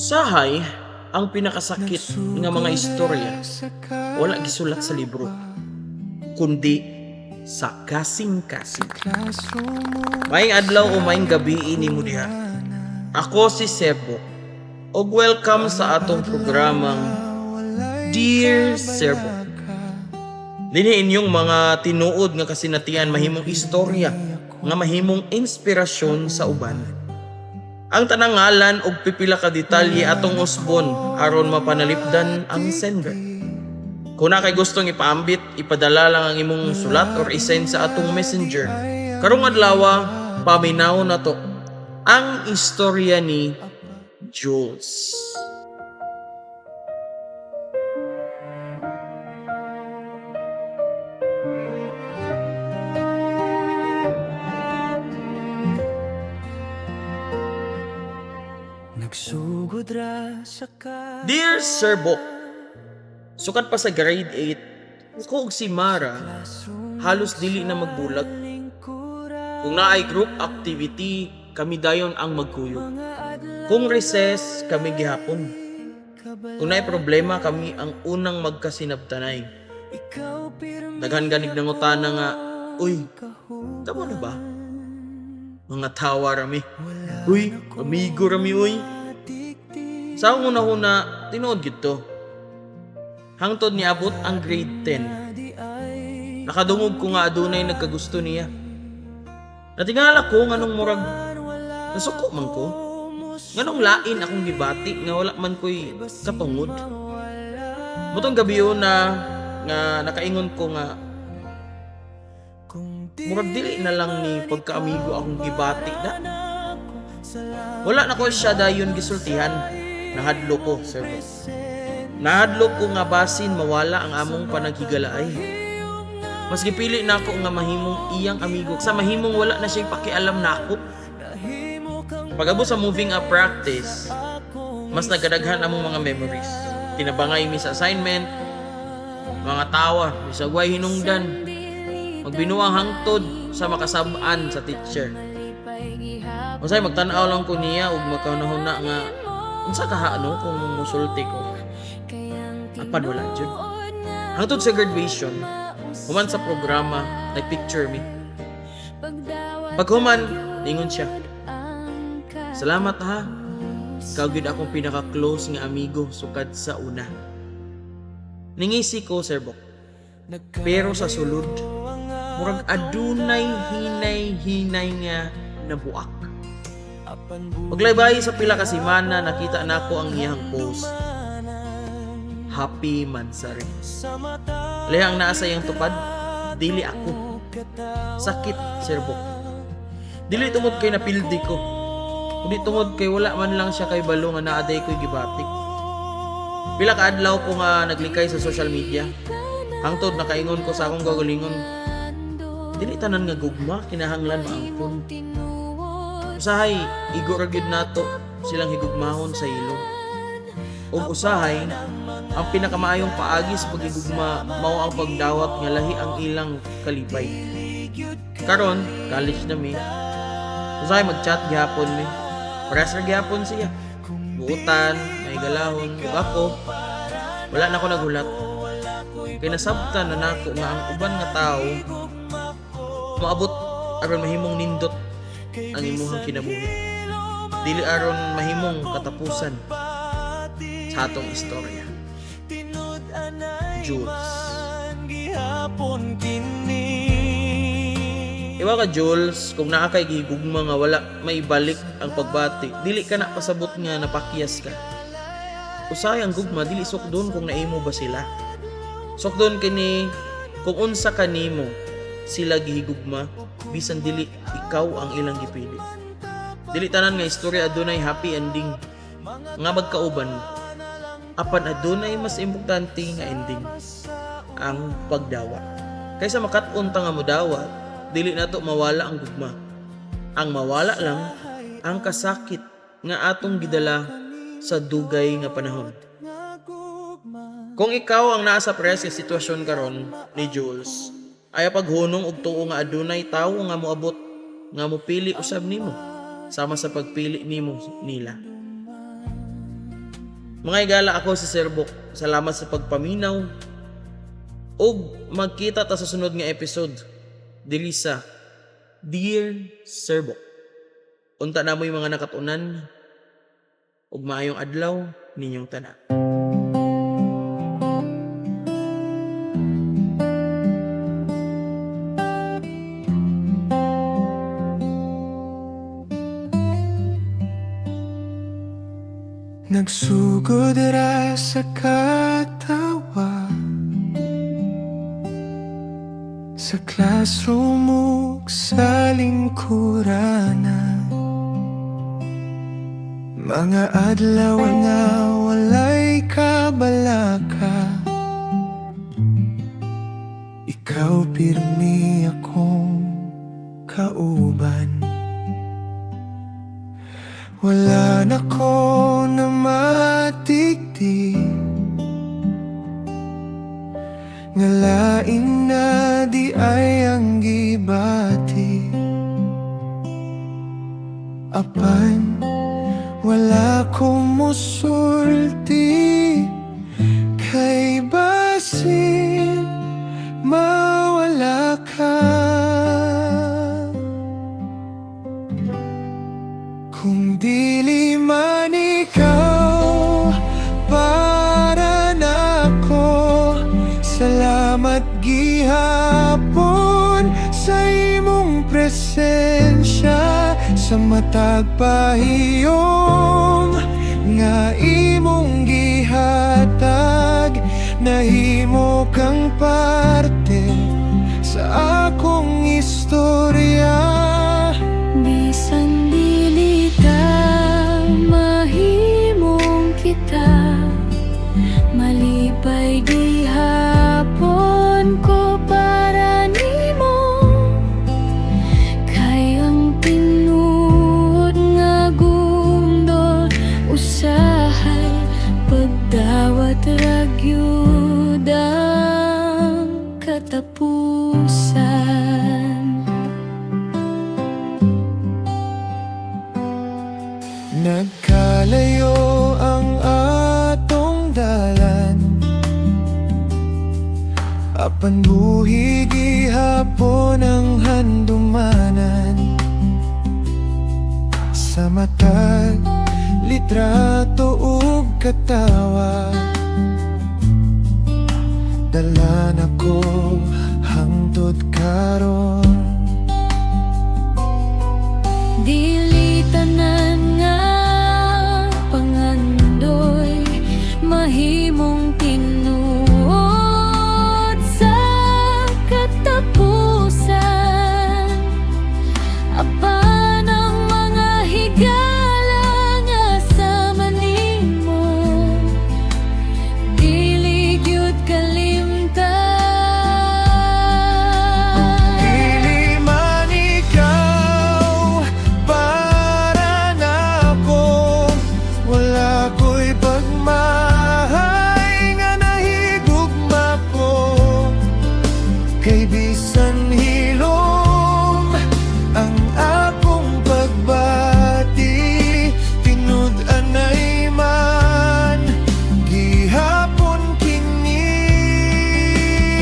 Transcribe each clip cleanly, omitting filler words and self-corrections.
Usahay, ang pinakasakit nga mga istorya wala gisulat sa libro, kundi sa kasing-kasing. Maayong adlaw o maayong gabi nimo diha. Ako si Sebo. Og welcome sa atong programang Dear Serbo. Dinhi inyong mga tinuod nga kasinatian mahimong istorya nga mahimong inspirasyon sa uban. Ang tanang ngalan og pipila ka detalye atong usbon aron mapanalipdan ang sender. Kung naa kay gustong ipaambit, ipadala lang ang imong sulat or isend sa atong Messenger. Karong adlaw, paminaw na to ang istorya ni Jules. Nagsugod ra sa ka Dear Sir Bok, sukad pa sa grade 8, ako ug si Mara halos dili na magbulag. Kung naay group activity, kami dayon ang magkuyog. Kung recess, kami gihapon. Kung naay problema, kami ang unang magkasinabtanay. Daghan ganig nangutana nga, "Uy, tamo na ba?" Mga tawa rami. "Uy, amigo rami uy." Sa akong una-una, tinuod gyud to. Hangtod niabot ang grade 10. Nakadungog ko nga adunay nagkagusto niya. Natingala ko nganong murag nasuko man ko. Nganong lain akong gibati nga wala man ko'y katungod. Mao tong gabi na nga nakaingon ko nga murag dili na lang ni pagkaamigo akong gibati na. Wala na ko siya dayon gisultihan. Nahadlo ko, Sir Bok. Nahadlo ko nga basin mawala ang among panaghigalaay. Mas gipili nako nga mahimong iyang amigo sa mahimong wala na siya pakialam nako. Pag-abot sa moving up practice, mas nagadaghan among mga memories. Tinabangay mi sa assignment, mga tawa, bisag way hinungdan, magbinuang hangtod sa makasab-an sa teacher. Usahay magtan-aw lang ko niya ug magkahuna-huna nga unsa kaha no kung musulti ko. Apan wala jud. Hangtod sa graduation, human sa programa, nagpicture mi. Paghuman, ningon siya, "Salamat ha. Ikaw gyud akong pinaka-close nga amigo sukad sa una." Ningisi ko, Sir Bok. Pero sa sulod, murag adunay hinay-hinay nga nabuak. Paglaybay sa pila ka semana, nakita nako ang iyang post. Happy monthsary. Lehang naa sa iyang tupad, dili ako. Sakit, Sir Bok. Dili tungod kay napildi ko. Kundi tungod kay wala man lang siya kay balo nga naa diay ko'y gibati. Pila ka adlaw ko nga naglikay sa social media. Hangtod nakaingon ko sa akong kaugalingon, dili tanan nga gugma kinahanglan maangkon. Usahay igo ra gyud nato silang higugmahon sa ilo. Ug usahay ang pinakamaayong paagi sa pagigugma mao ang pagdawat nga lahi ang ilang kalipay. Karon, college na mi. Usahay mag-chat gihapon mi. Parehas ra gihapon siya. Buotan, mahigalahon, ug ako wala na ko naghulat. Kay nasabtan na nako nga ang uban nga tawo moabot aron mahimong nindot ang imuhang kinabuhi. Dili aron mahimong katapusan sa atong istorya. Jules. Gihapon kini. Iwa ka, Jules, kung naa kay gihigugma nga wala maibalik ang pagbati, dili ka na pasabot nga napakyas ka. Usahay ang gugma dili sukdon kung naimo ba sila. Sukdon kini kung unsa kanimo sila gihigugma bisan dili ikaw ang ilang gipili. Dili tanan nga istorya adunay happy ending nga magkauban. Apan adunay mas importante nga ending, ang pagdawat. Kaysa makat-on ta nga modawat, dili nato mawala ang gugma. Ang mawala lang ang kasakit nga atong gidala sa dugay nga panahon. Kung ikaw ang naa sa parehas nga sitwasyon karon ni Jules, ay paghunong og tuo nga adunay tawo nga moabot nga mopili usab nimo sama sa pagpili nimo nila. Mga higala, ako si Sir Bok. Salamat sa pagpaminaw. Ug magkita ta sa sunod nga episode diri sa Dear Sir Bok. Unta na mo'y mga nakatunan ug maayong adlaw ninyong tanan. Nagsugod ra sa katawa sa classroom ug sa lingkuranan. Mga adlaw nga walay kabalaka, ikaw pirmi akong kauban. Wala na ko na matigdi nga lain na di ay ang gibati. Apan wala ko musulti kay basin mawala ka. Kung dili man ikaw para nako, salamat gihapon sa imong presensya. Sa matag pahiyom nga imong gihatag, nahimo kang parte sa akong istorya. Bisan dili ta mahimong kita, malipay gihapon ko para nimo. Kay ang tinuod nga gundol usahay pagdawat ra gyud ang katapusan. Nagkalayo ang atong dalan, apan buhi gihapon ang handumanan. Sa matag litrato ug katawa, dala nako hangtod karon. Dili tanan nga pangandoy mahimong tinuod sa katapusan. Apan ang mga higala nga sama nimo dili gyud kalimtan. Dili man ikaw para nako, wala ko'y pagmahay nga nahigugma ko. Kay bisan hilom ang akong pagbati, tinud-anay man gihapon kini.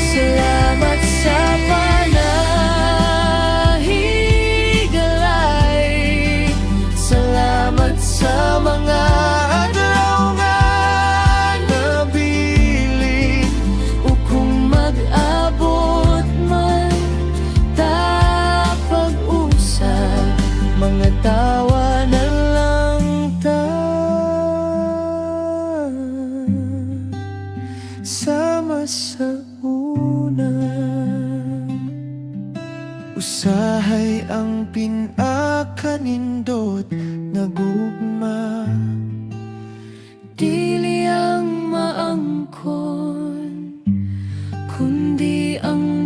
Salamat sa panahigalay. Salamat sa mga adlaw nga nabilin. O kung mag-abot man ta pag-usab, mga tawa na lang ta sama sa una. Usahay ang pinakanindot nga gugma, dili ang maangkon kundi ang